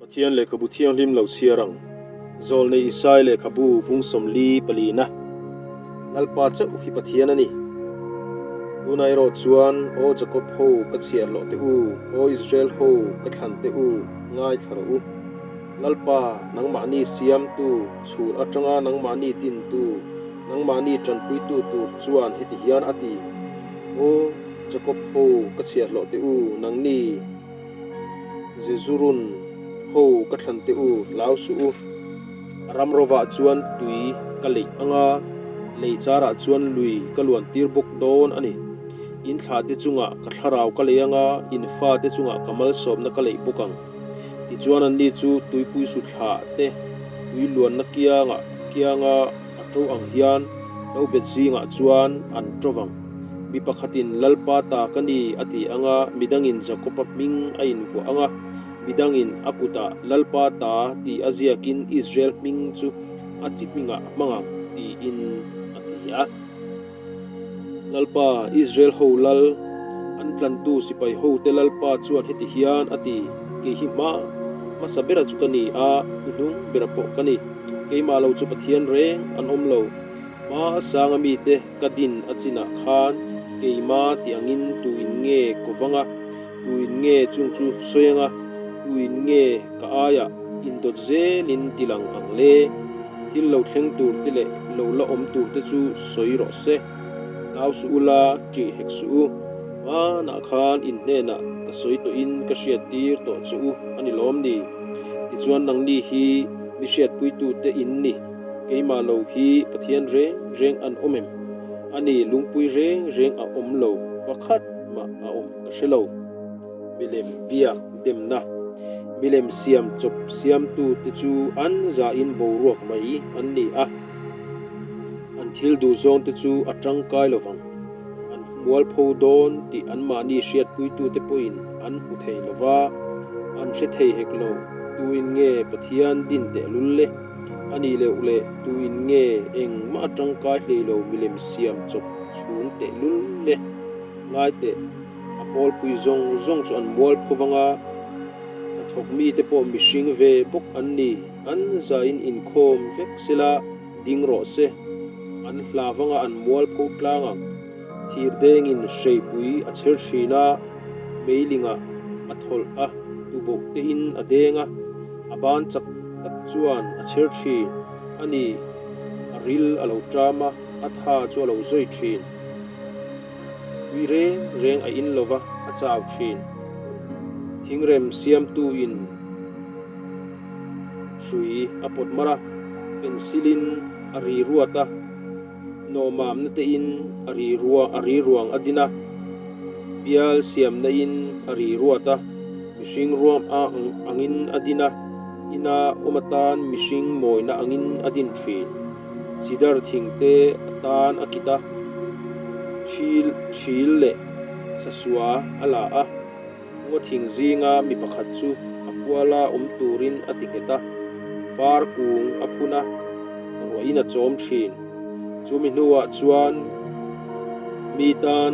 Pathian lehkhabu thianghlim lo chhiar ang. Zawlnei Isai lehkhabu bung 44 palina. Lalpa chauh hi Pathian a ni. Tunah erawh chuan, Aw Jakob ho ka chhiahhlawh teh u, Aw Israel ho ka thlan teh u, ngaithla rawh u. Lalpa, nangmahni siamtu, chhul atanga nangmahni dintu, nangmahni tanpuitu tur chuan heti hian a ti, Aw Jakob ho ka chhiahhlawh teh u, nangni, Jezurun ho ka thlan teh u, hlau suh u. A ram rovah chuan tui ka leih ang a, lei charah chuan lui ka luan tir bawk dawn a ni. In thla te chungah ka thlarau ka leih ang a, in fa te chungah ka malsawmna ka leih bawk ang. Tichuan anni chu tuipui su thlah te tui luanna kiangah kianga a to ang hian lo bet zingah chuan an to vang. Mi pakhatin Lalpa ta ka ni a ti ang a, midangin Jakoba hming a invuah ang a, midangin a kutah Lalpa ta tih a ziakin Israel hming chu a chi hmingah a hmang ang tiin a ti a. Lalpa, Israel ho lal, an tlantu sipai hote Lalpa chuan heti hian a ti, Kei hi hma hmasa bera chu ka ni a, hnuhnung bera pawh ka ni. Keimah lo chu Pathian reng an awm lo. Hma a sanga mite ka din a chinah khan keima tih angin tuin nge ko vang a, tuin nge chung chu sawi ang a, tuin nge ka aiah indawt zelin ti lang ang le? Thil lo thleng tur te leh lo la awm tur te chu sawi rawh se. Hlau suh u la, ṭih hek suh u. Hmanah khan in hnenah ka sawi tawhin ka hriattir tawh che u a ni lawm ni? Tichuan nangni hi mi hriatpuitute in ni. Keimah lo hi Pathian reng reng an awm em? A ni, lungpui reng reng a awm lo, pakhat mah a awm ka hre lo. Milem biak demna, milem siam chawp siamtute chu an zahin boruak mai an ni a, an thil duhzawngte chu a tangkai lo vang. An mualpho dawn tih anmahni hriatpuitute pawhin an hmu thei lo va, an hre thei hek lo. Tuin nge Pathian din tehlul le? A nih leuh leh tuin nge engmah a tangkai hlei lo milem siam chawp chhung tehlul le? Ngai teh, a pawlpui zawng zawng chu an mual pho vang a, hnathawk mite pawh mihring ve bawk an ni. An zain inkhawm vek sela ding rawh se. An hla vanga an mual pho tlang ang. Thir dengin hreipui a chher thin a, meilingah a thawlh a, tuboh tein a deng a, a ban chak tak chuan a chher thin. A ni, a ril a lo ṭam a, a tha chu a lo zawi thin. Tui reng reng a in lova a chau thin. Thingrem siamtu in hrui a pawt mar a, pencil in a ri ruat a, nawmamna te in a ri rua a ri ruang a din a, bial siamna in a ri ruat a, mihring ruam a angin a din a, ina awm atan mihring mawina angin a din thin. Sidar thing te a tan a kit a, thil thil leh sasua a la a, ngaw thing zinga mi pakhat chu a puala awm turin a ti nghet a, far kung a phun a, ruahin a chawm thin. Chumi hnuah chuan mi tan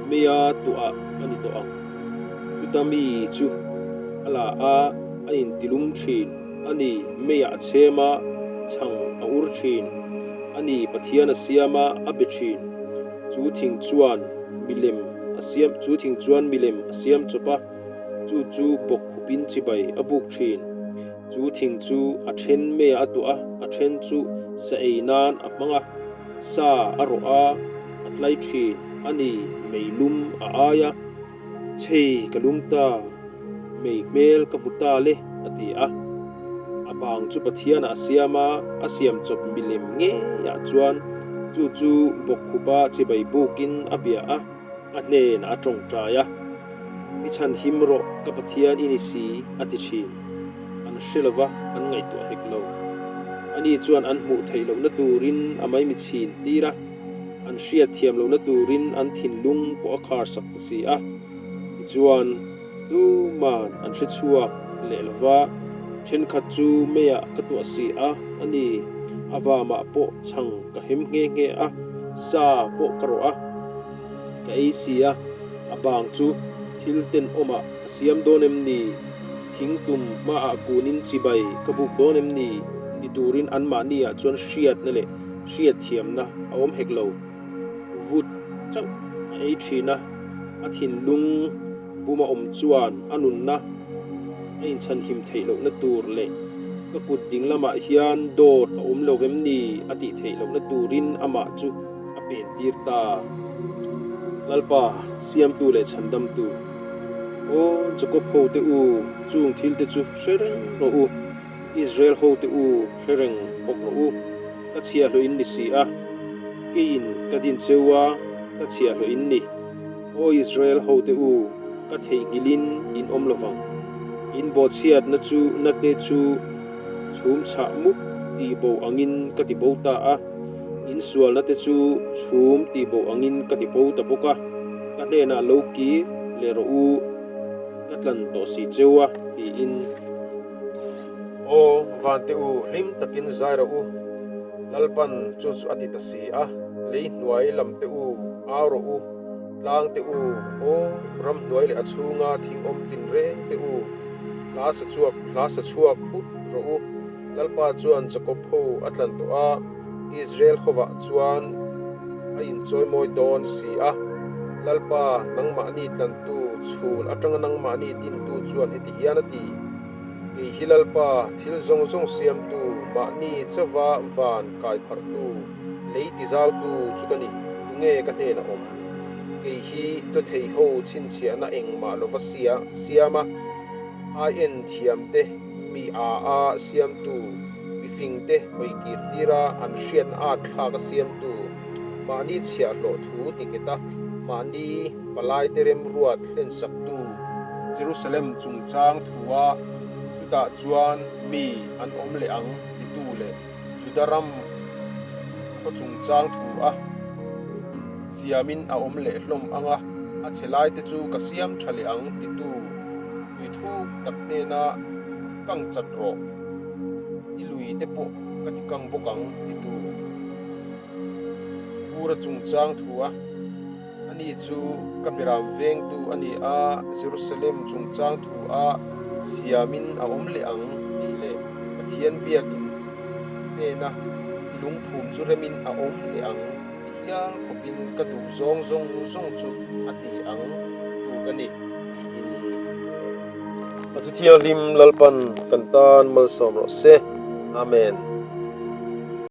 meia tuah a ni tawh ang. Chuta mi chu a la a, a intilum thin. A ni, meiah a chhem a, chhang a ur thin. A ni, Pathian a siam a, a be thin. Chu thing chuan milem a siam, chu thing chuan milem a siam chawp a, chu chu bawk khupin chibai a buk thin. Chu thing chu a then meiah a tuah a, a then chu sa ei nan a hmang a, sa a rawh a, a tlai thin. A ni, meilum a ai a. Chhei ka lum ta, mei hmel ka hmu ta le, a ti a. A bang chu Pathianah a siam a, a siam chawp milem ngeiah chuan chu chu bawkkhupa chibai bukin a bia a, a hnenah a tawngtai a. I chhan him rawh ka Pathian i ni si, a ti thin. An hre lova, an ngaihtuah hek lo. Ani chuan an hmuh theih lohna turin a maimi chhin tir a. An hriat thiam lohna turin an thinlung pawh a khar sak ta si a. Tichuan, tuman an hre chhuak leh lo va, thenkhat chu meiah ka tuah si a, a ni, a vamah pawh chhang ka hem nghe nghe a, sa pawh ka rawh a, ka ei si a, a bang chu thil tenawmah ka siam dawn em ni? Thingtum hmaah kunin chibai ka buk dawn em ni? ti turin anmahniah chuan hriatna leh hriatthiamna a awm hek lo. Vut chauh a ei thin a, a thinlung buma awm chuan a nunna a inchhanhim theih lohna tur leh ka kut ding lamah hian dawt a awm lo vem ni a tih theih lohna turin amah chu a pen tir ta. Lalpa, Siamtu leh Chhandamtu, Aw Jakob hote u, chung thilte chu hre reng rawh u, Israel hote u, hre reng bawk rawh u, ka chhiahhlawh in ni si a, keiin ka din cheu a, ka chhiahhlawh in ni. Aw Israel hote u, ka theihnghilhin in awm lo vang. In bawhchhiatna chu nate chu chhum chhah mup tih bo angin ka ti bo ta a, in sualna te chu chhum tih bo angin ka ti bo ta bawk a, ka hnenah lo kir leh rawh u, ka tlan tawh si cheu a, tiin. Aw vante u, hlim takin zai rawh u, Lalpan chu chu a ti ta si a, lei hnuai lam te u, au rawh u, tlang te u, aw ramhnuai leh a chhunga thing awm tinreng te u, hla sa chhuak hla sa chhuak phut rawh u. Lalpa chuan Jakob ho a tlan tawh a, Israel hovah chuan a inchawimawi dawn si a. Lalpa, nangmahni tlantu, chhul atanga nangmahni dintu chuan heti hian a ti, Kei hi Lalpa, thil zawng zawng siamtu, mahni chauva van kai pharhtu, lei tizautu chu ka ni, tunge ka hnenah awm? Kei hi dawthei ho chhinchhiahna engmah lova sia siam a, aien thiamte mi a a siamtu, mifingte hawikir tira an hriatna at thlak a siamtu, mahni chhiahhlawh thu ti nghet a, mahni palaite remruat hlensaktu, Jerusalem chungchang thua chutah chuan mi an awm leh ang titu leh Juda ram khaw chungchang thu a siamin a awm leh hlawm ang a, a chhe laite chu ka siam tha leh ang titu tui thuk tak hnena kang chat rawh, i lui te pawh ka ti kang bawk ang titu Pura chungchang thu a ani chu ka beram vengtu a ni a, Jerusalem chungchang thu a siamin a awm leh ang tih leh Pathian biakin hnena i lungphum chu remin a awm leh ang ti hial khawpin ka duh zawng zawng zawng chu a ti ang tu ka ni tiin. A Thuthianghlim Lalpan kan tan malsawm rawh se. Amen.